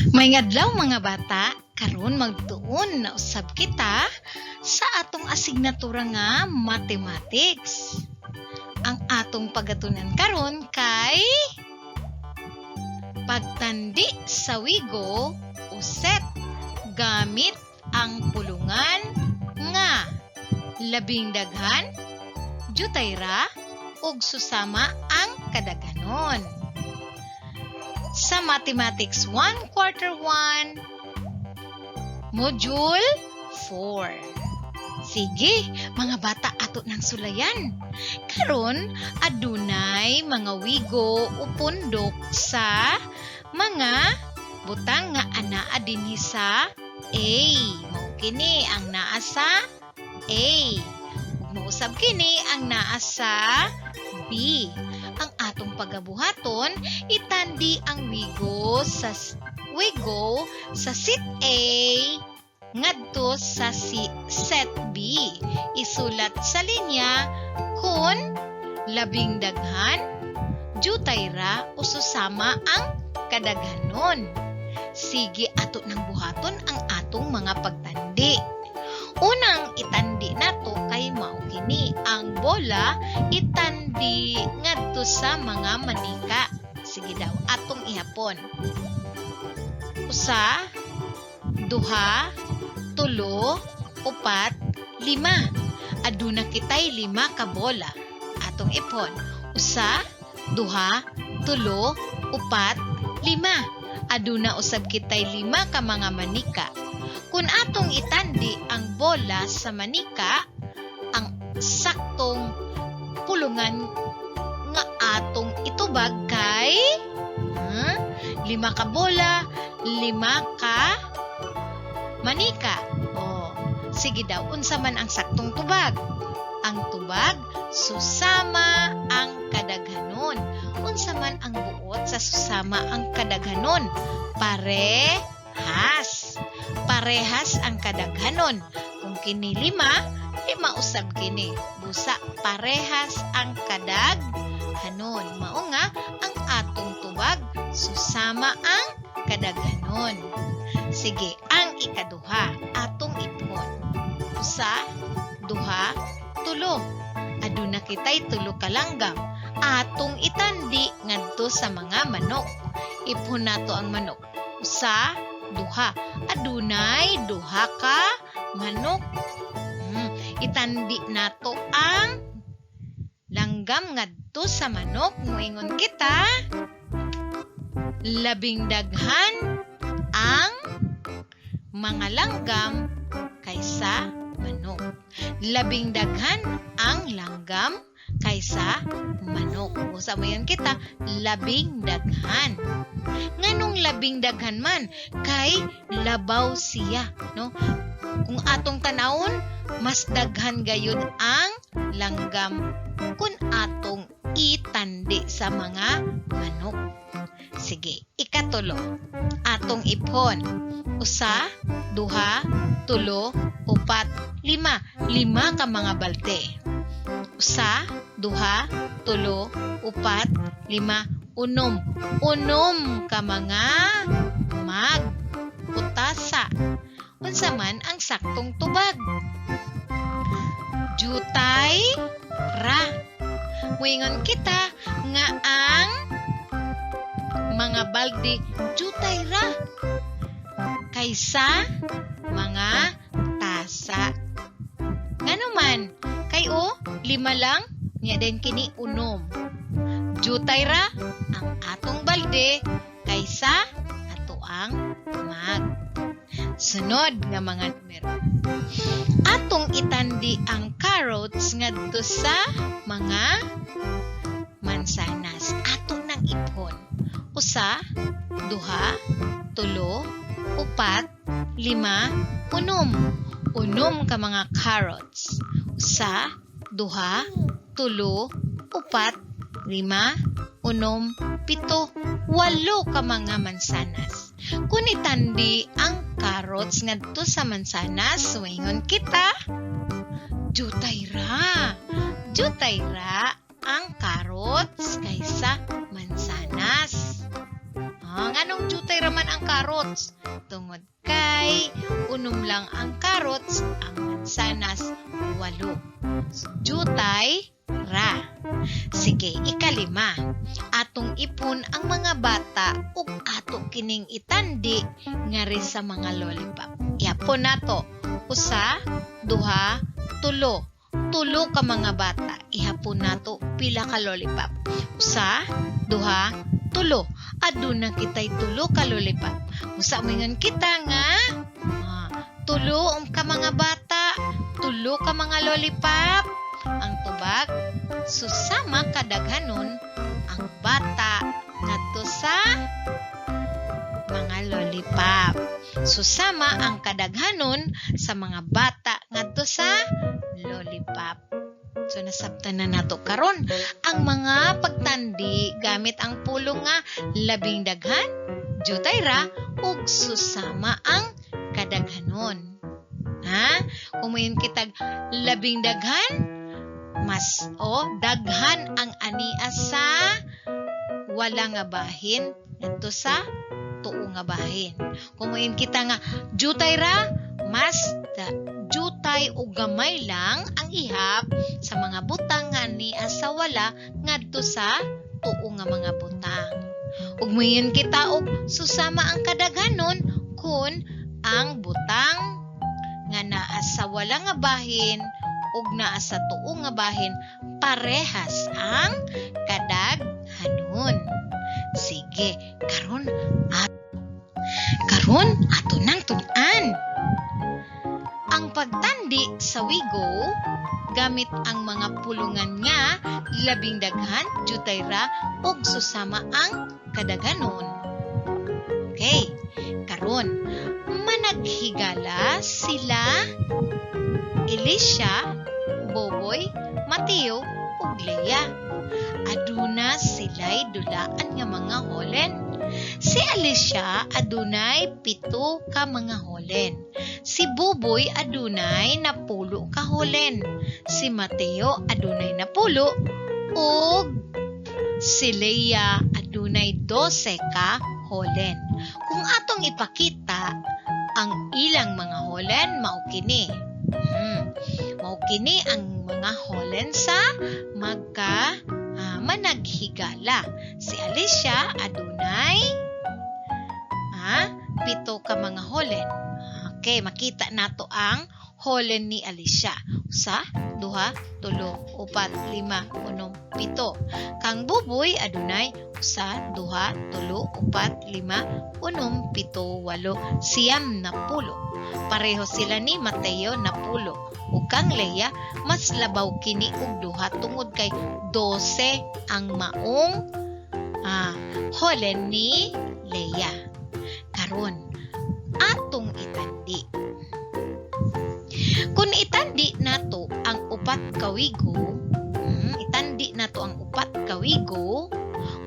Maayong adlaw, mga bata, karon magtuon na usab kita sa atong asignatura nga Mathematics. Ang atong pagatunan karon kay pagtandi sa wigo o set gamit ang pulungan nga labing daghan, jutay ra, ug susama ang kadaghanon. Sa Mathematics 1 Quarter 1, Module 4. Sige, mga bata, ato nang sulayan. Karon, adunay mga wigo o pundok sa mga butang nga anaa dinhi sa A. Mao kini ang naa sa A. Ug mausab kini ang naa sa B. Ang atong pagabuhaton, itandi ang wigo sa set A ngadto sa set B. Isulat sa linya kung labing daghan, jutay ra o susama ang kadaghanon. Sige, ato nang buhaton ang atong mga pagtandi. Unang itandi nato kay mao kini ang bola, itandi ngadto sa mga manika. Sige daw, atong ihapon. Usa, duha, tulo, upat, lima. Aduna kitay lima ka bola. Atong ipon. Usa, duha, tulo, upat, lima. Aduna usab kitay lima ka mga manika. Kung atong itandi ang bola sa manika, ang saktong pulungan nga atong itubag kay, huh? Lima ka bola, lima ka manika. Oh, sige daw, unsa man ang saktong tubag? Ang tubag, susama ang kadaghanon. Unsa man ang buot sa susama ang kadaghanon? Parehas. Parehas ang kadaghanon. Kung kini lima, lima usab kini. Busa parehas ang kadaghanon. Mao nga ang atong tubag, susama ang kadaghanon. Sige, ang ikaduha, atong ipon. Usa, duha, tulo. Aduna kitay tulo ka langgam. Atong itandi ngadto sa mga manok. Ipon nato ang manok. Usa, duha. Adunay duha ka manok. Itandi nato ang langgam ngadto sa manok. Muingon kita, labing daghan ang mga langgam kaysa manok. Labing daghan ang langgam kaysa manok. Usa mo yan kita, labing daghan. Nganong labing daghan man? Kay labaw siya, no? Kung atong tanawon, mas daghan gayud ang langgam kung atong itandi sa mga manok. Sige, ikatulo. Atong ipon. Usa, duha, tulo, upat, lima. Lima ka mga balde. Usa, duha, tulo, upat, lima, unom. Unom ka mga mug o tasa. Unsa man ang saktong tubag? Jutay ra. Muingon kita nga ang mga balde jutay ra kaysa mga tasa. Ngano man? Kay o, lima lang, nya din kini unom. Jutay ra ang atong balde kaysa ato ang mug. Sunod nga mga numero. Atong itandi ang carrots ngadto sa mga mansanas. Ato nang ipon. Usa, duha, tulo, upat, lima, unom. Unom ka mga carrots. Usa, duha, tulo, upat, lima, unom, pito, walo ka mga mansanas. Kung itandi ang carrots ngadto sa mansanas, muingon kita, jutay ra. Jutay ra ang carrots kaysa mansanas. Ah, nganong jutay raman ang carrots? Tungod kay 6 lang ang carrots, ang mansanas 8. Jutay ra. Sige, ikalima. Atong ipon ang mga bata ug ato kining itandi ngari sa mga lollipop. Ihapon nato. 1, 2, 3. 3 ka mga bata. Ihapon nato pila ka lollipop. 1, 2, 3. Aduna kitay 3 ka lollipop. Usa moingon kita nga 3 ka mga bata, 3 ka mga lollipop. Ang tubag, susama kadaghanon ang bata ngadto sa mga lollipop. Susama ang kadaghanon sa mga bata ngadto sa lollipop. So nasabtan na nato karon ang mga pagtandi gamit ang pulong nga labing daghan, jutay ra, ug susama ang kadaghanon. Ha? Kung moingon kitag labing daghan, mas o daghan ang ania sa wala nga bahin ngadto sa tuo nga bahin. Kung moingon kita nga jutay ra, mas jutay o gamay lang ang ihap sa mga butang nga ania sa wala ngadto sa tuo nga mga butang. Ug moingon kita og susama ang kadaghanon kun ang butang nga naa sa wala nga bahin ug naa sa tuo nga bahin parehas ang kadaghanon. Sige, karon ato nang tun-an ang pagtandi sa Wigo gamit ang mga pulungan nga labing daghan, jutay ra, ug susama ang kadaghanon. Okay, karon managhigala sila Elisha, Boboy, Mateo ug Lea. Aduna sila'y dulaan nga mga holen. Si Alicia adunay 7 ka mga holen. Si Buboy adunay 10 ka holen. Si Mateo adunay 10 ug si Lea adunay 12 ka holen. Kung atong ipakita ang ilang mga holen, mao kini. Mao kini ang mga holen sa magka managhigala. Si Alicia adunay 7 ka mga holen. Okay, makita nato ang holen ni Alicia. 1, 2, 3, 4, 5, 6, 7. Kang Buboy adunay 1, 2, 3, 4, 5, 6, 7, 8, 90. Pareho sila ni Mateo 10. Ug kang Lea, mas labaw kini og 2 tungod kay 12 ang maong holen ni Lea. Karon atong itandi. Kung itandi nato ang 4 ka wigo, itandi nato ang 4 ka wigo,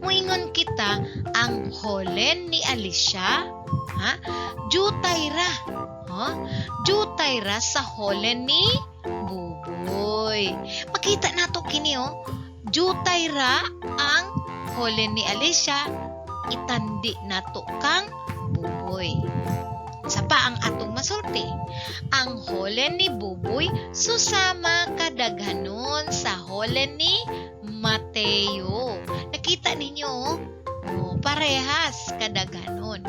moingon kita ang holen ni Alicia, ha? Jutay ra. Ha? Jutay ra sa holen ni Buboy. Makita nato kini oh. Jutay ra ang holen ni Alicia, itandi nato kang Buboy. Sa pa ang atong masulti, ang holen ni Buboy susama kadaghanon sa holen ni Mateo. Nakita ninyo, oh, parehas kadaghanon.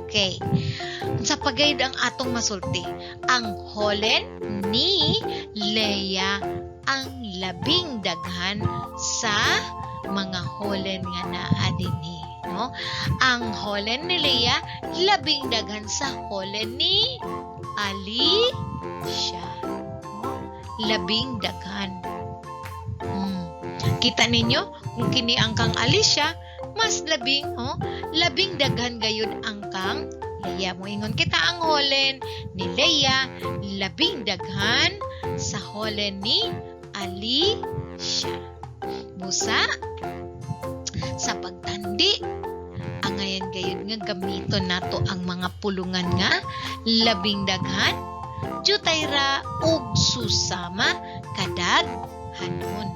Okay. Sa pagayod ang atong masulti, ang holen ni Lea ang labing daghan sa mga holen nga naa dinhi, no? Ang holen ni Lea labing daghan sa holen ni Alicia. No? Labing daghan. Kita ninyo kung kini ang kang Alicia, mas labing, oh, labing daghan gayud ang kang Lea. Moingon kita ang holen ni Lea labing daghan sa holen ni Alicia. Busa sa pagtandi, angayan gayud nga gamiton nato ang mga pulungan nga labing daghan, jutay ra ug susama kadaghanon.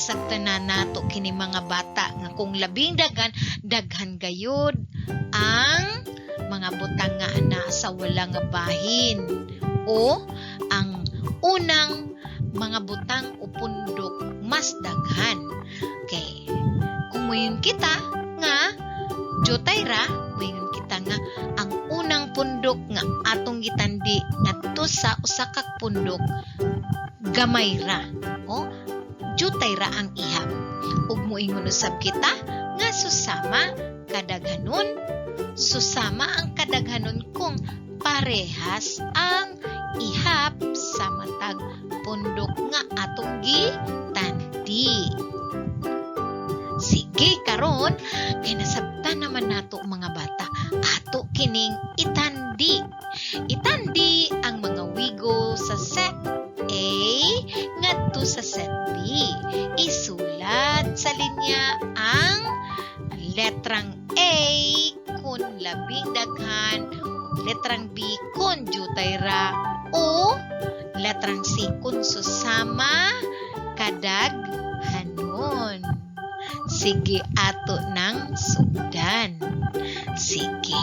Nasabtan na nato kini, mga bata, nga kung labing daghan, daghan gayud ang mga butang nga naa sa wala nga bahin o ang unang mga butang o pundok mas daghan. Okay. Kung moingon kita nga jutay ra, moingon kita nga ang unang pundok nga atong gitandi ngadto sa usa ka pundok gamay ra o jutay ra ang ihap. Ug moingon usab kita nga susama kadaghanon, susama ang kadaghanon kung parehas ang ihap sa matag pundok nga atong gitandi. Sige, karon kay nasabtan naman nato, mga bata, ato kining itandi. Itandi ang mga wigo sa set A ngadto sa set B. Isulat sa linya ang letrang A kung labing daghan, ug letrang B kung jutay ra, o letrang C kung susama kadaghanon. Sige, ato nang sugdan. Sige.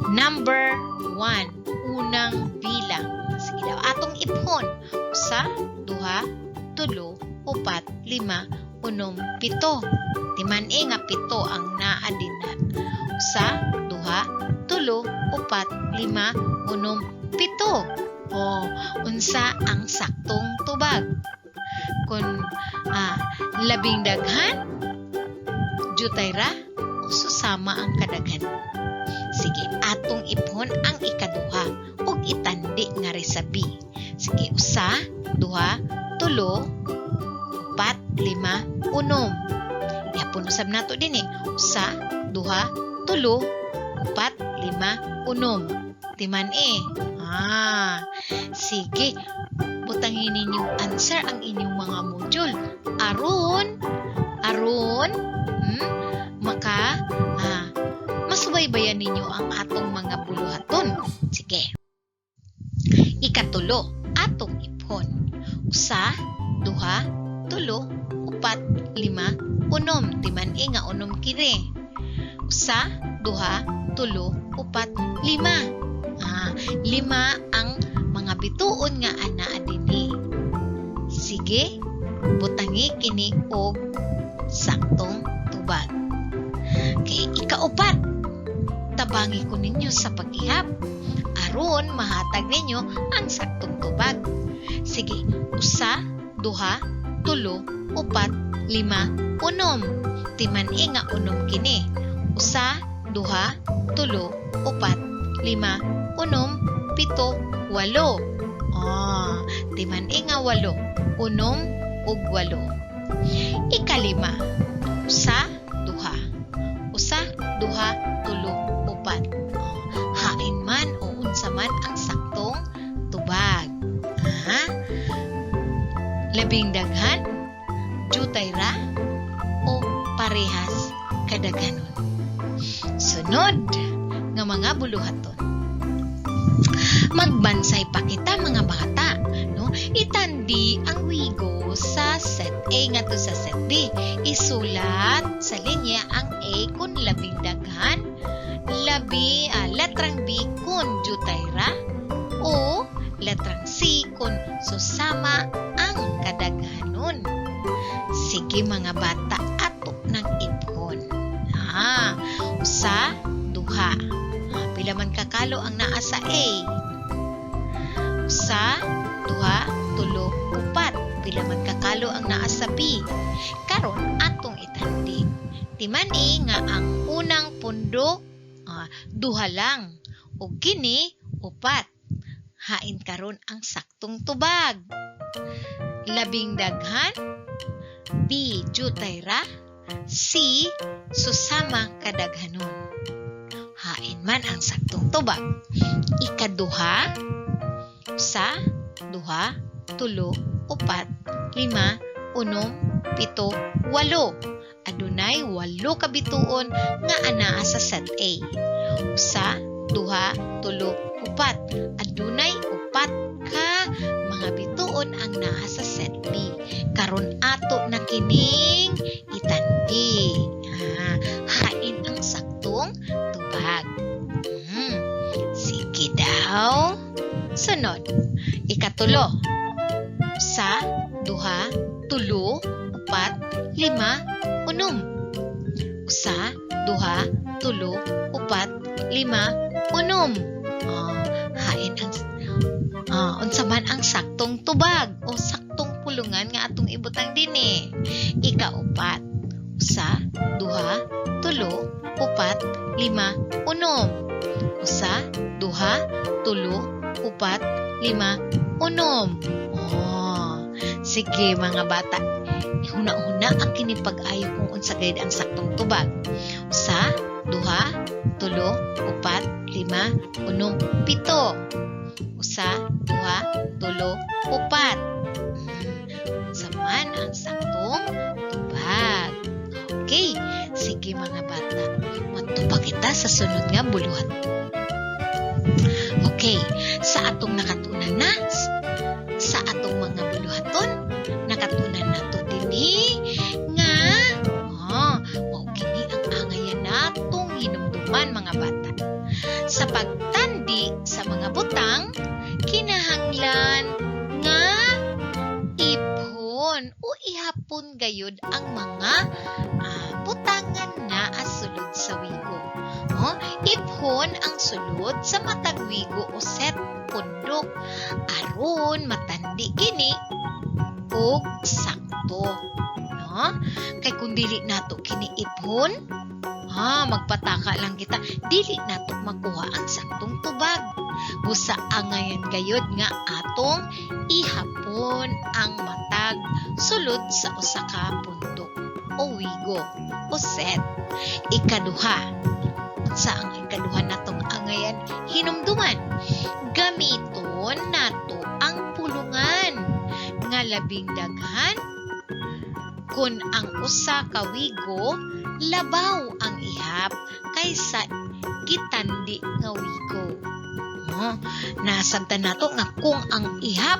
Number 1, unang bilang. Sige daw, atong iphon. Usa, duha, tulo, upat, lima, unom, pito. Timan-i nga pito ang naa dinha. Usa, duha, tulo, upat, lima, unom, pito. O, unsa ang saktong tubag? Kung labing daghan, jutay ra, o susama ang kadaghan? Sige, atong iphon ang ikaduha ug itandi ngari sa B. Sige, usa, duha, tulo, upat, lima, unom. Ihapon usab nato dinhi. Usa, duha, tulo, upat, lima, unom. Timan-i. Sige. Butangin ninyong answer ang inyong mga module. Aron, maka, masubaybayan ninyo ang atong mga buluhaton. Sige. Ikatulo, atong iphon. Usa, duha, tulo, upat, lima, unom. Timan-i nga unom kini. Usa, duha, tulo, upat, lima. Lima ang mga bituon nga anaa dinhi. Sige, butangi kini og saktong tubag. Okay, ikaupat. Tabangi ko ninyo sa pag-ihap aron mahatag ninyo ang saktong tubag. Sige, usa, duha, tulo, upat, lima, unom. Timan-i nga unom kini. Usa, duha, tulo, upat, lima, unom, pito, walo. Timan-i nga walo. Unom ug walo. Ikalima, usa, duha. Usa, duha, tulo, upat. Oh, hain man o unsa man ang saktong tubag? Ha? Labing daghan, jutay ra, o parehas kadaghanon? Sunod nga mga buluhaton. Magbansay pa kita, mga bata, no? Itandi ang wigo sa set A ngadto sa set B. Isulat sa linya ang A kung labing daghan, letrang B kung jutay ra, o letrang C kung susama ang kadaghanon. Sige, mga bata, ato nang iphon. Usa, duha. Pila man kakalo ang naa sa A? Usa, duha, tulo, upat. Pila man kakalo ang naa sa B? Karon atong itandi. Timan-i nga ang unang pundok duha lang ug kini upat. Hain karon ang saktong tubag? Labing daghan, B, jutay ra, C, susama kadaghanon? Hain man ang saktong tubag? Ikaduha, usa, duha, tulo, upat, lima, unom, pito, walo. Adunay walo ka bituon nga anaa sa set A. Usa, duha, tulo, upat. Adunay upat ka mga bituon ang naa sa set B. Karon ato na Now, sunod. Ikatulo. Usa, duha, tulo, upat, lima, unom. Usa, duha, tulo, upat, lima, unom. Oh, hain ang unsa man ang saktong tubag o saktong pulungan nga atong ibutang dinhi. Ikaupat. Usa, duha, tulo, upat, lima, unom. Usa, duha, tulo, upat, lima, unom. Oh, sige mga bata. Huna-huna ang kini pag-ayo kung unsa gayud ang saktong tubag. Usa, duha, tulo, upat, lima, unom, pito. Usa, duha, tulo, upat. Unsa man ang saktong tubag. Okay, sige mga bata. Moadto pa kita sa sunod nga buluhat. Okay, sa atong nakatunan na, sa atong mga buluhaton, nakatunan nato dinhi nga mao kini ang angayan natong hinumduman mga bata. Sa pagtandi sa mga butang, kinahanglan nga iphon o ihapon gayud ang mga butangan na sulod sa wigo. Oh, iphon ang sulod sa matag wigo o set pundok aron matandi kini og sakto. No? Kay kung dili nato kini iphon, magpataka lang kita, dili nato makuha ang saktong tubag. Busa angayan gayud nga atong ihapon ang matag sulod sa usa ka pundok o wigo o set. Ikaduha, unsa ang ikaduha natong angayan hinumduman? Gamiton nato ang pulungan nga labing daghan kun ang usa ka wigo labaw ang ihap kaysa gitandi nga wigo. Oh, nasabtan nato nga kung ang ihap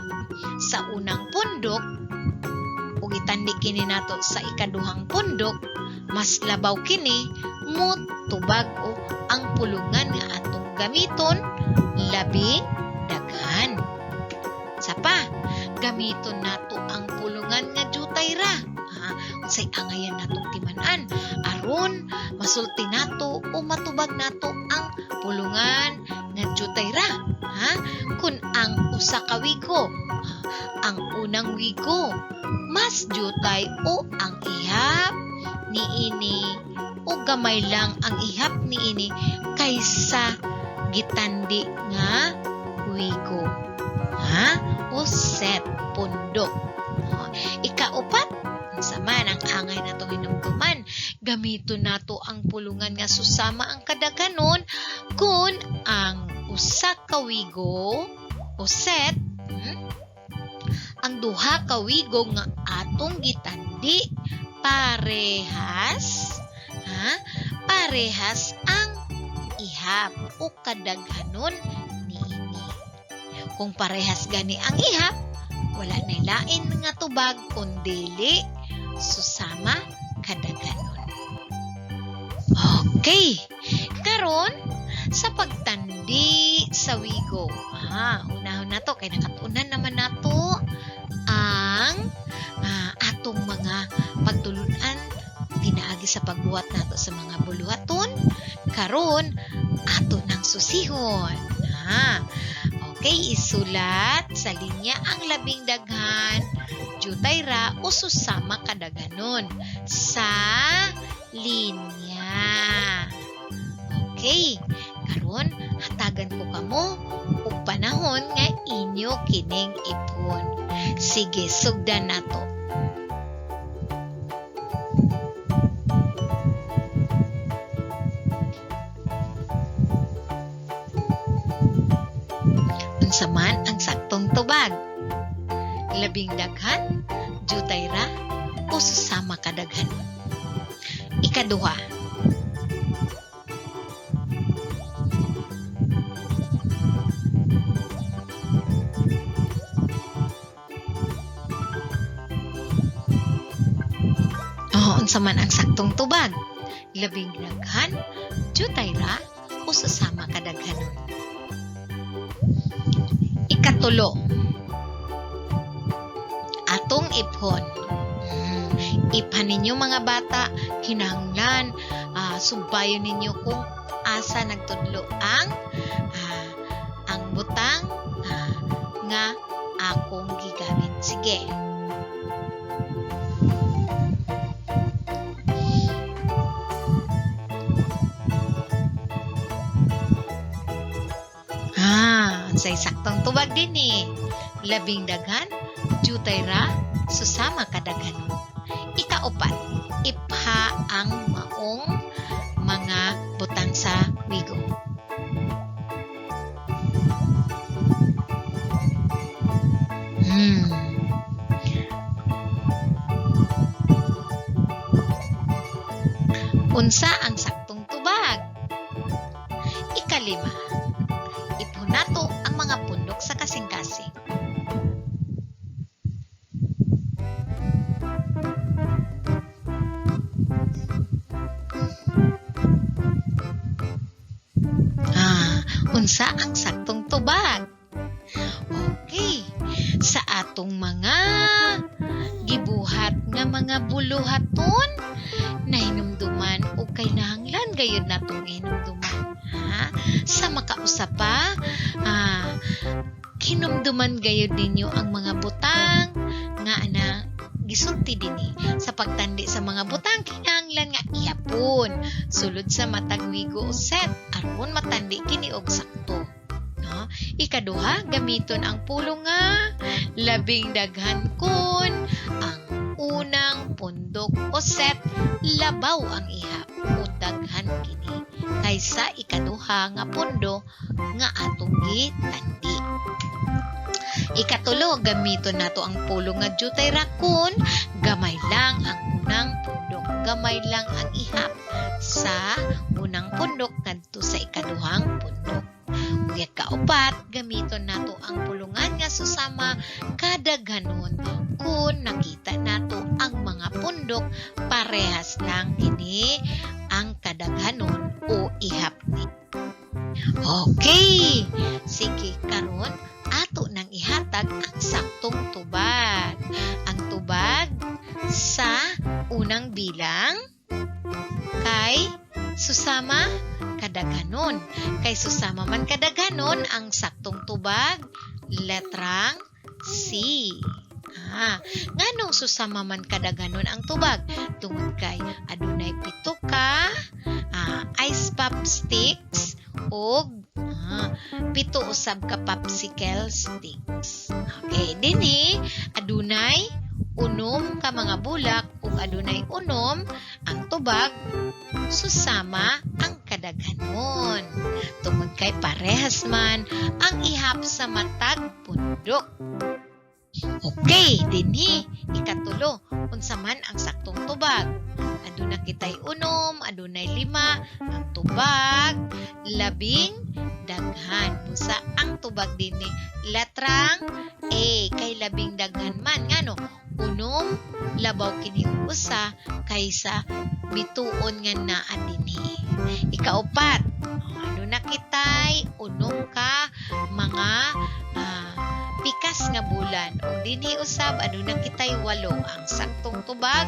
sa unang pundok ug itandi kini nato sa ikaduhang pundok, mas labaw kini motubag o ang pulungan nga atong gamiton labing daghan. Sa pa, gamiton nato ang pulungan nga jutay ra. Unsay angayan natong timan-an aron masulti nato o matubag nato ang pulungan nga jutay ra. Ha? Kun ang usa ka wigo, ang unang wigo mas jutay o ang ihap niini o gamay lang ang ihap niini kaysa gitandi nga wigo. Ha? O set pundok. Ikaupat, unsa man ang angay natong hinumduman, gamiton nato ang pulungan nga susama ang kadaghanon kun ang usa ka wigo o set, ang duha ka wigo nga atong gitandi parehas, ha? Parehas ang ihap o kadaghanon niini. Kung parehas gani ang ihap, wala na lain nga tubag kun dili susama kadaghanon. Okay, karon sa pagtandi sa wigo. Unahon nato kay nakatunan naman nato ang atong mga pagtulunan pinaagi sa pagbuhat nato sa mga buluhaton. Karon ato nang susihon. Okay, isulat sa linya ang labing daghan, jutay ra o susama kadaghanon sa linya. Okay, karon hatagan ko kamo og panahon nga inyo kining ipon. Sige, sugdan nato. Unsa man ang saktong tubag? Labing daghan, jutay ra, o susama kadaghanon? Ikaduha, unsa man ang saktong tubag? Labing daghan, jutay ra, o susama kadaghanon? Ikatulo, atong iphon. Iphan ninyo, mga bata, kinahanglan subayon ninyo kung asa nagtudlo ang butang nga akong gigamit. Sige. Unsay saktong tubag dinhi? Labing daghan, jutay ra, susama kadaghanon. Ikaupat, ipha ang maong mga butang sa wigo. Unsa ang saktong tubag? Ikalima, ipunato ang mga pundok sa kasing-kasing. Unsa ang saktong tubag? Okay, sa atong mga gibuhat nga mga buluhaton, nahinumduman o kay nahanglan gayud natong hinumduman. Ha? Sa makausa pa, hinumduman gayud ninyo ang mga butang nga na gisulti dinhi. Sa pagtandi sa mga butang, kinahanglan nga ihapon sulod sa matag wigo o set aron matandi kini og sakto. No? Ikaduha, gamiton ang pulong nga labing daghan kun ang unang pundok o set labaw ang ihap o daghan kini kaysa ikaduha nga pundo nga atong gitandi. Ikatulo, gamiton nato ang pulong nga jutay ra kun gamay lang ang unang pundok, gamay lang ang ihap sa unang pundok ngadto sa ikaduhang pundok. Ug ikaupat, gamiton nato ang pulungan nga susama kadaghanon kun nakita nato ang mga pundok parehas lang kini ang kadaghanon o ihap ni. Okay, sige, karon ato nang ihatag ang saktong tubag. Ang tubag sa unang bilang kay susama kadaghanon. Kay susama man kadaghanon, ang saktong tubag letrang C. Nganong susama man kadaghanon ang tubag? Tungod kay adunay 7 ka ice pop sticks og 7 usab ka popsicle sticks. Okay, dinhi adunay 6 ka mga bulak ug adunay 6, ang tubag susama ang kadaghanon. Tungod kay parehas man ang ihap sa matag pundok. Okay, dinhi ikatulo, unsa man ang saktong tubag? Aduna kitay 6, adunay 5, ang tubag labing daghan. Busa ang tubag dinhi letrang A kay labing daghan man, ngano 6 labaw kini og usa kaysa bituon nga naa dinhi. Ikaupat, aduna kitay 6 ka mga pikas nga bulan ug dinhi usab aduna kitay 8, ang saktong tubag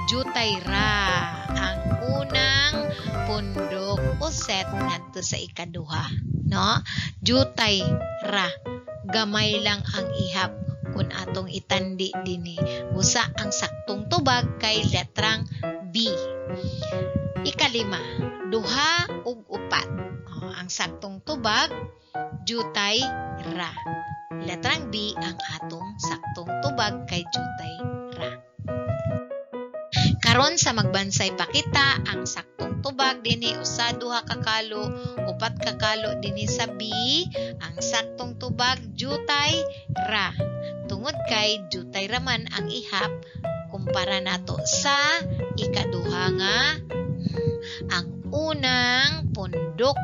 jutay ra ang unang pundok o set ngadto sa ikaduha, no? Jutay ra, gamay lang ang ihap kun atong itandi dinhi. Busa ang saktong tubag kay letrang B. Ikalima, 2 ug 4. Ang saktong tubag jutay ra. Letrang B ang atong saktong tubag kay jutay ra. Karon sa magbansay pa kita, ang saktong tubag dinhi usa duha ka kalo, upat ka kalo dinhi sa B, ang saktong tubag jutay ra. Tungod kay jutay ra man ang ihap kumpara nato sa ikaduha nga ang unang pundok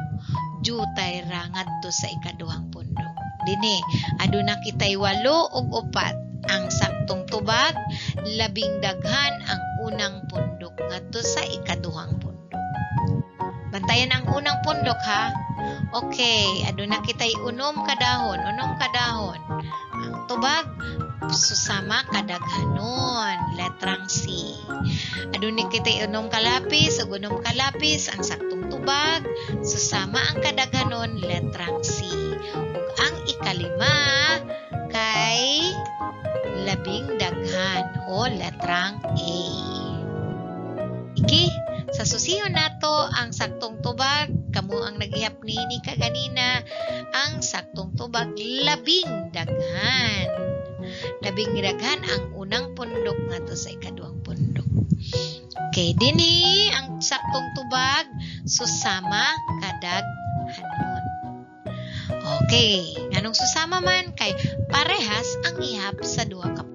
jutay ra ngadto sa ikaduhang pundok. Dinhi aduna kitay 8 ug 4. Ang saktong tubag labing daghan ang unang pundok ngadto sa ikaduhang pundok. Bantayan ang unang pundok ha. Okay, aduna kitay 6 ka dahon, 6 ka dahon. Ang tubag susama kadaghanon, letrang C. Aduna kitay 6 ka lapis ug 6 ka lapis, ang saktong tubag susama ang kadaghanon, letrang C. Ug ang ikalima kay labing daghan o letrang A. Iki, sa susiyon nato ang saktong tubag, kamo ang nagihap nini kaganina, ang saktong tubag labing daghan. Labing daghan ang unang pundok ngadto sa ikaduhang pundok. Okay, dinhi ang saktong tubag susama kadaghanon. Okay, nganong susama man? Kay parehas ang ihap sa duha ka.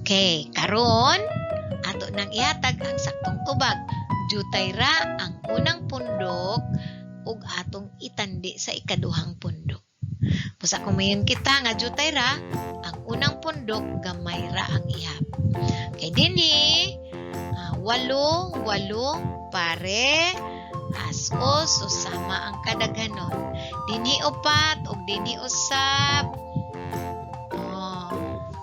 Okay, karon ato nang ihatag ang saktong tubag. Jutay ra ang unang pundok ug atong itandi sa ikaduhang pundok. Busa kung mayon kita nga jutay ra ang unang pundok, gamay ra ang ihap. Okay, dinhi 8, 8, parehas o susama ang kadaghanon. Dinhi 4 ug dinhi 6. Oh,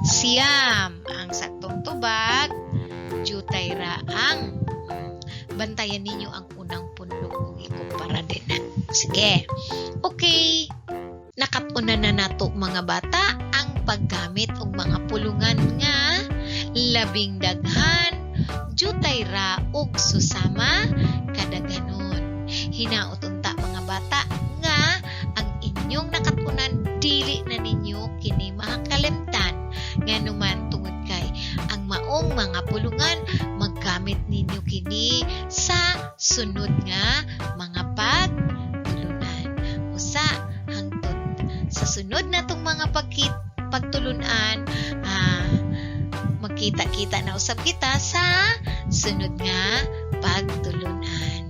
9 ang saktong tubag. Jutay ra ang bantayan ninyo ang unang pundok ug ikumpara din na. Sige. Okay. Nakat-unan na nato, mga bata, ang paggamit og mga pulungan nga labing daghan, jutay ra ug susama kadaghanon. Hinaot unta, mga bata, nga ang inyong nakat-unan dili na ninyo kini makalimtan, nganuman tungod kay ang maong mga pulungan maggamit ninyo kini sa sunod nga mga pagtulunan. Usa, hangtod sa sunod natong mga pagtulunan, magkita-kita na usab kita sa sunod nga pagtulunan.